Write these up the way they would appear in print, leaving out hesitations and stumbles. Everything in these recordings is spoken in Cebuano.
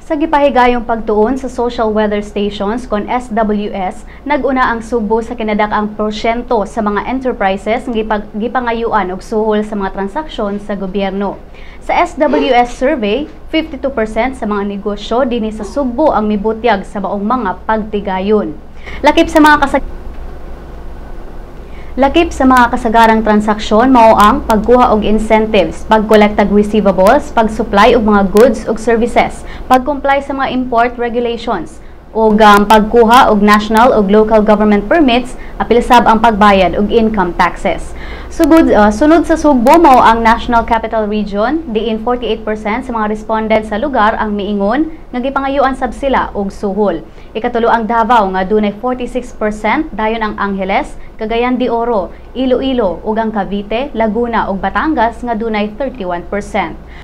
Sa gipahigayong pagtuon sa Social Weather Stations kon SWS, nag-una ang Sugbo sa kinadak-ang porsyento sa mga enterprises nga gipangayuan og suhol sa mga transaksyon sa gobyerno. Sa SWS survey, 52% sa mga negosyo dinhi sa Sugbo ang mibutyag sa maong mga pagtigayon. Lakip sa mga kasagarang transaksyon mao ang pagkuha og incentives, pagkolektag receivables, pag-supply og mga goods ug services, pag-comply sa mga import regulations, ug pagkuha og national ug local government permits, apil sab ang pagbayad og income taxes. Sunod sa Sugbo mao ang National Capital Region, diin 48% sa mga respondents sa lugar ang miingon nga gipangayuan sab sila og suhol. Ikatulo ang Davao nga dunay 46%, dayon ang Angeles, Cagayan de Oro, Iloilo ug ang Cavite, Laguna ug Batangas nga dunay 31%.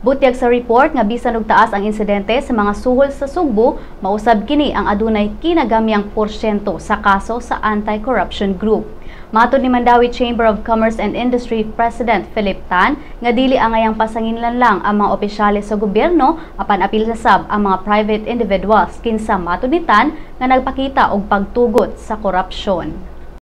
Butyag sa report nga bisan og taas ang insidente sa mga suhol sa Sugbo, mausab kini ang adunay kinagamyang porsyento sa kaso sa anti-corruption group. Matod ni Mandaue Chamber of Commerce and Industry President Philip Tan nga dili angayang pasanginlan lang ang mga opisyales sa gobyerno apan apil sa sab ang mga private individuals kinsa matod ni Tan nga nagpakita og pagtugot sa korupsyon.